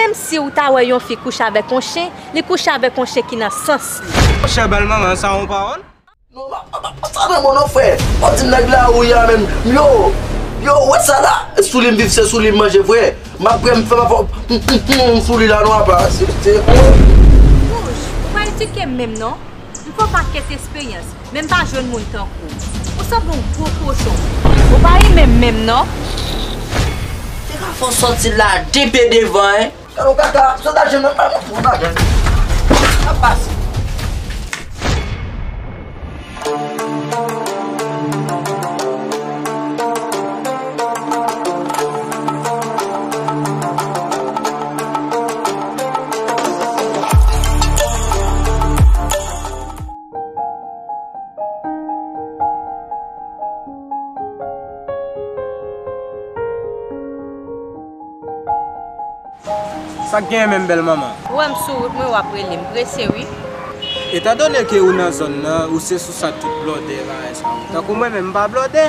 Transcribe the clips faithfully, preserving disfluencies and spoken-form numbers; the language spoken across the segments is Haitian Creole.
Menm si w ta wè yon fi kouche avèk yon chen, li kouche avèk yon chen ki nan sans li. Monchè, bèl manman, sa yon pawòl? Non, pa, pa, pa, pa sa nan bon non, frè. Ou di nèg lari a menm. Yo, yo, wè sa la. Sou li m viv, se sou li m manje, frè. M ap pran, m fè, m ap fè, m, m, m, m sou li la, non, apa. Se, se, oh. Wouch, ou pa etike m menm, non. M fè yon pakèt esperyans, men m pa jwenn moun tankou w. Ou sanble yon gwo kochon. Ou pa renmen m menm, non. Te ka fè w sòti la de pye devan, en. Gade w kaka, sòt al jwenn mwen, mwen, mwen, mwen, mwen, mwen. Sa pase. Sa k genyen menm, bèl manman? Ou wè m sou wout mwen, w ap rele m. Prese wi. Etandone ke ou nan zòn nan, ou se sou sa tout blòdè bagay sa yo. Tankou mwen menm, m pa blòdè.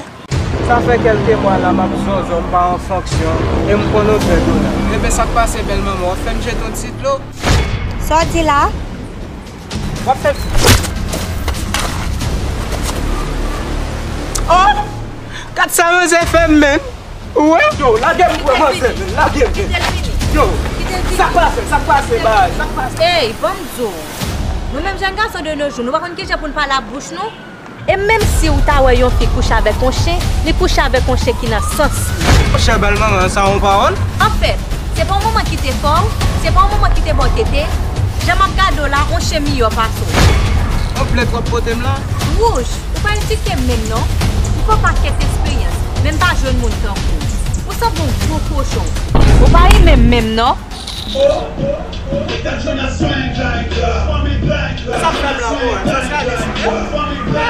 Sa fè kèlke mwa la m ap zonzon, m pa an fonksyon, e m konn odè dola. Enben, sa k pase, bèl manman? W ap fè m jete yon ti dlo? Sa w di la? W ap fè. Oh! Gad sa manzè fè m, menn! Ou wè? Yo, lage m, bro, manzè, menn, lage m, menn. Yo, sa k pase, sa k pase, bay, sa k pase? Ey, ban m di w. Nou menm jèn gason de nos jours, nou pa konn kijan pou n pale ak bouch nou. E menm si w ta wè yon fi kouche avèk yon chen, li kouche avèk yon chen ki nan sans li. Monchè, bèl manman, sa yon pawòl? Anfèt, se pa yon manman ki te fè w, se pa yon manman ki te ba w tete. Jan m ap gade w la, yon chen miyò pase w. Yon plent w ap pote m la? Wouch, ou pa etike m menm non. M fè yon pakèt esperyans, men m pa jwenn moun tankou w. Ou sanble yon gwo kochon. Ou pa renmen m menm non. Sa fè m la, bro, sa fè m la.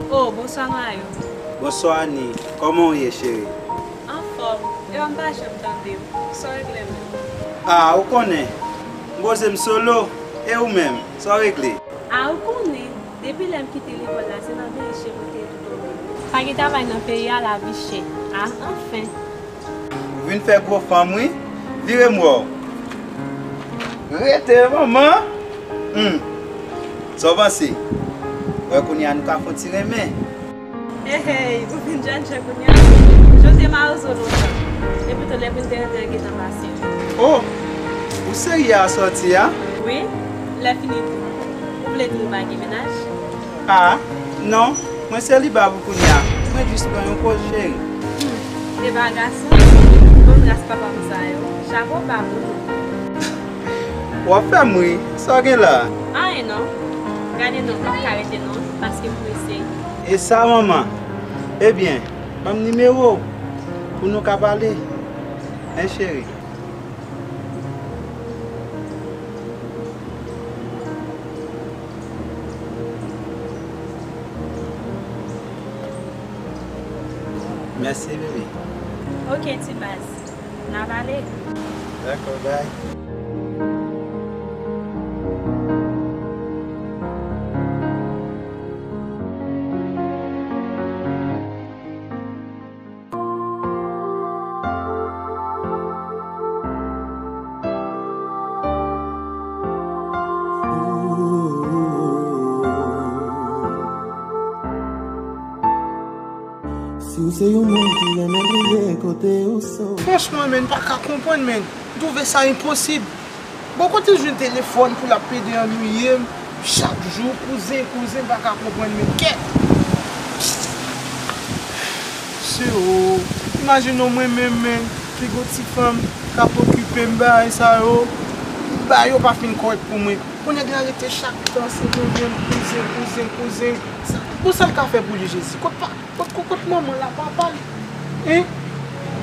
Oh, bonswa Mayou. Bonswa Ani, kòman w ye cheri? Anfòm, e m pa janm tande w. Sa w regle menm? Ah, ou konnen, m poze m solo, e ou menm, sa w regle? Ah, ou konnen, depi lè m kite lekòl la, se nan bèche mwen te tou tonbe. Pa gen travay nan peyi a, lavi chè. Ah, anfen. Ou vin fè gwo fanm wi. Vire m wè w. Rete manman. Hmm. Sa w panse? Wè kounye a nou ka fè yon ti renmen. Hey, hey, ou vin jènjan kounye a. Jose Mawozo lontan. Epi tou lè pou n te renmen an gentan pase. Oh, ou serye a sòti a? Wi, lè fini tou. Ou vle di nou pa gen mennaj? Ah, non, mwen seliba pou kounye a. Mwen jis pran yon poz cheri. Hmm, e pa gason, bon ras papa m sa yo. Chapo ba pou nou. W ap fè m ri, sa w gen la? Anyen non. Gade non, m p ap ka rete non, paske m prese. E sa manman? Ebyen, ban m nimewo w pou nou ka pale. Hein cheri? Mèsi bebe. Ok ti baz. N a pale. Dakò, bay. Si w se yon moun ki renmen bliye kote ou sot. Franchman, menn, m pa ka konprann, menn. M twouve sa enposib. Bon, kote l jwenn telefòn pou l ap plede annuiye m chak jou? Kouzen, kouzen, m pa ka konprann, menn. Kèt! Mesye, o, imajine w mwen menm, menn, ki gon ti fanm k ap okipe m, bagay sa yo. Bagay yo pa fin kòrèk pou mwen. Bon, nèg la rete chak tan se kouzen, kouzen, kouzen, kouzen. Sa, bon, sa l ka fè pou li, Jezi? Kot pa, kot, kot, kot manman l a, papa l? Hein?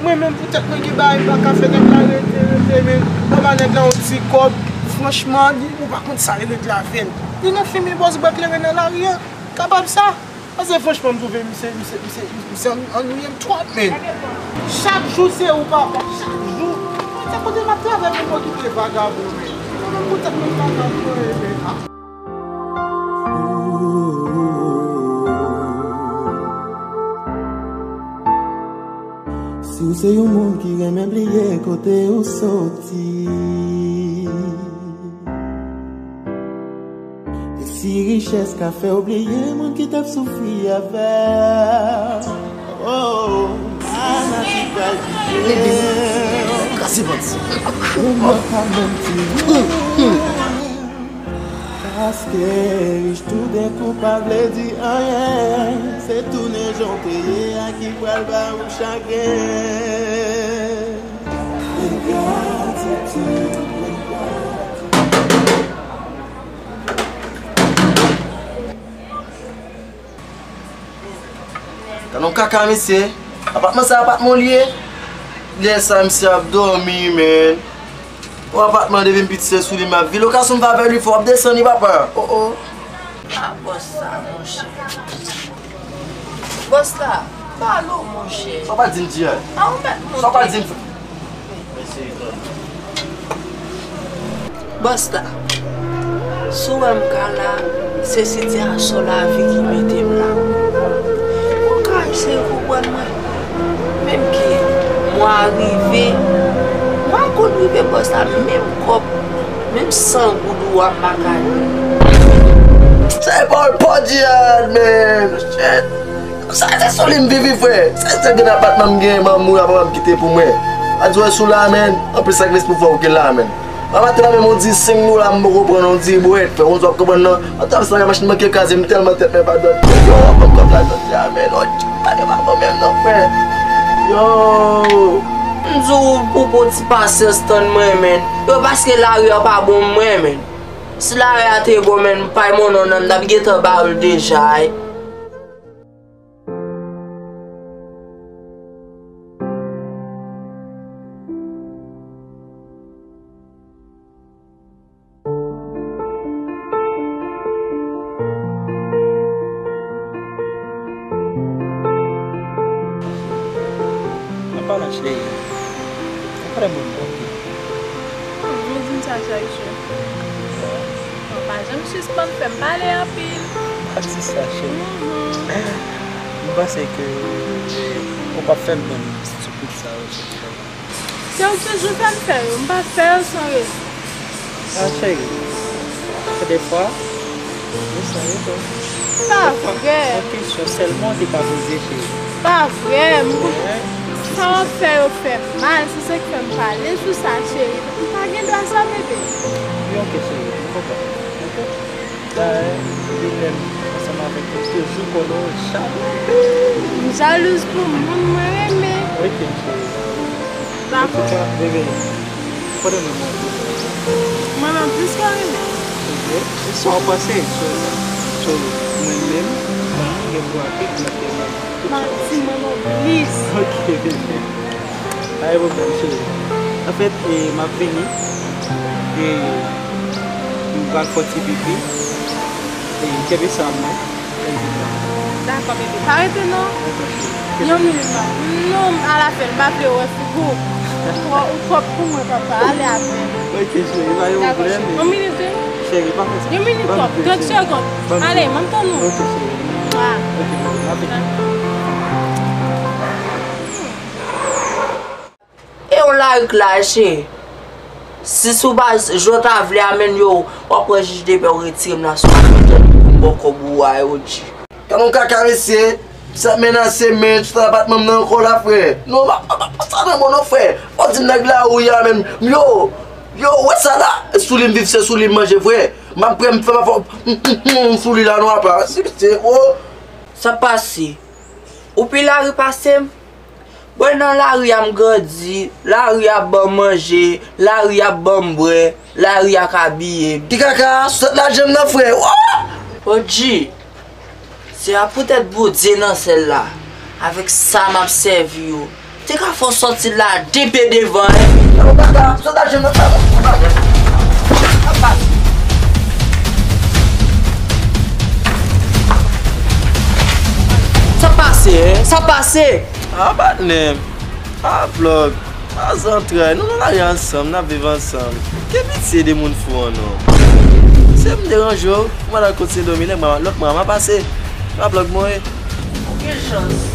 Mwen menm, poutèt mwen gen bagay m pa ka fè, nèg la rete, rete, men anba nèg la yon ti kòb. Franchman, li, ou pa konn sa nèg la fè l. Li nan fimen bòs bwa kleren nan lari a. Kapab sa. Paske franchman, m twouve misye, misye, misye, misye ann-, annuiye m twòp, menn. Chak jou se ou papa, chak jou. Mwen se kote m ap travay pou m okipe vagabon, men. Mwen menm pou tèt mwen vagabon, men, ah. Si w se yon moun ki renmen bliye kote ou soti, e si richès ka fè w bliye moun ki t ap soufri avè w, oh, anati pral kite w. Ou pa menm ti. Paske rich toudenkou pa vle di anyen, se tounen jan w te ye a ki pral ba ou chagren. Engratitid. Gade yon kaka, mesye. Apatman sa, apatman w li ye? Lè sa, misye ap dòmi, men. Yon apatman depi m piti, se sou li m ap viv. Lokasyon m fè avè li, fò w ap desann li, papa. Oh, oh. Ah, bòs la, monchè. Bòs la, pale w, monchè. Sa w pral di m, G I? Ah, ou mèt monte. Sa w pral di m, frè? Bòs la, si w wè m ka la, se sitiyasyon lavi ki mete m la. Ou ka eseye konprann mwen. Menm ke mwa rive, mwa konn rive, bòs la, menm kòb, menm san goud ou a m pa ka ni. Se pawòl pa w di a, men. Shit. Sa se sou li m viv, wi, frè. Se sèl grenn apatman m genyen, manmi a papa m kite pou mwen. A di w wè sou la, men. Anplis, sakrifis pou fè w gen la, men. Mama te ba menm yon diri senk dola, m poko pran yon diri bwèt, frè. Ou konprann, w ap konprann, non? Mwen tap sa, machin manke kraze, m tèlman tèt mwen pa dòt. Yo, ban m kòb la jodi a, men. Oh, pa gen pa bon menm, non, frè. Yo. M di w pou pran ti pasyans, tann mwen, men. Yo, paske lari a pa bon mwen, men. Si lari a te bon, men, m pay moun nan, m t ap gentan ba w l deja, wi. An palan, cheri, ou vrèman bon tou. Hmm, ou di m sa chak jou. Ou pa janm sispann fè m pale anpil. Pa di sa, cheri. Mhm. M panse ke ou p ap fè m bann estipid sa yo, cheri. Se ou ki toujou fè m fè yo, m pa fè yo san rezon. Ah, cheri, gen de fwa, ou san rezon. Pa vrè. Yon kesyon sèlman ou te ka poze, cheri. Pa vrè, m konprann. Sa w ap fè yo fè m mal, se sa k fè m pale sou sa, cheri. M pa gen dwa sa, bebe. Wi, ok, cheri, m konprann. Ok? Dayè, depi lè m ansanm avèk ou, m toujou konnen w jalouz. M jalouz pou moun mwen renmen. Ok, cheri. Dakò. Antouka, bebe, konnen mwen mwen. Mwen menm plis ke renmen. Ok. Sa w panse sou, sou mwen menm, mwen gen dwa ki mwen te renmen. Manti, mwen mwen plis. Ok, bebe. Pa gen pwoblèm, cheri. Anfèt, e, m ap vini. E, m pral fè ti pipi. E, kenbe sa mwen. Dakò, bebe. Pa rete, non. Dakò, cheri. Yon minit, non. Non, alafen, m pa vle wè figi w. Ou twò, ou twòp pou mwen, papa. Ale avè m. Ok, cheri, pa gen pwoblèm. Yon minit, wi. Cheri, pa fè sa. Yon minit twòp. Trant segonn. Ale, m ap tann ou. Ok, cheri. Ah. Ok, bebe, m ap vini. E yon lari k la, cheri. Si sou baz jan w ta vle a, men yo, w ap pran jij de pè, w retire m la sou maten, pou m ba w kòb ou a, yo di. Gade yon kaka, mesye. Sa menase, men, tout apatman m nan ankò la, frè. Non, pa, pa, pa, pa sa nan bon non, frè. Fò w di m nèg lari a menm. Yo, yo, ou wè sa la? Sou li m viv, se sou li m manje, frè. M ap pran, m fè, m ap fè, m, m, m, m sou li la, non, apa. Si, si, oh. Sa pase? Ou pi lari pase m? Mwen nan lari a m grandi, lari a ban m manje, lari a ban m bwè, lari a k abiye m. Ti kaka, sot lajan m nan, frè. Woo! Odji, se a poutèt Bondye nan syèl la, avèk sa m ap sèvi yo, te ka fè w sòti la de pye devan, en. Nan kaka, sot lajan m nan, frè. Sa pase, en? Sa pase? Ah, patnè m. Ah, Plug, pa zantray, nou nan lari ansanm, n ap viv ansanm. Gen pitye de moun fou an non. Se m deranje w, ou mal al kot Sen Dominèk, lòt mwa m a pase. Pa Plug mwen ye. Ou gen chans.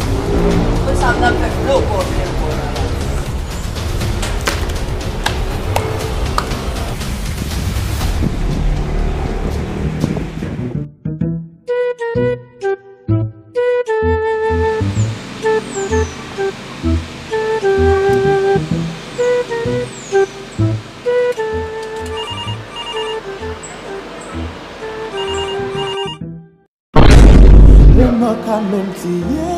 Mwen sa m t ap fè gwo kòb lè kò la. Lanmò ka menm tiye.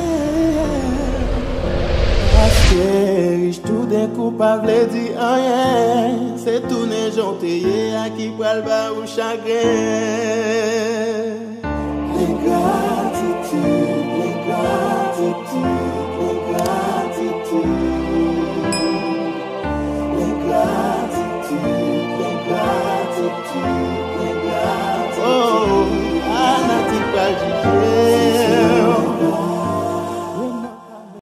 Paske rich toudenkou pa vle di anyen. Se tounen jan w te ye a ki pral ba ou chagren. Lengratitid, lengratitid, lengratitid.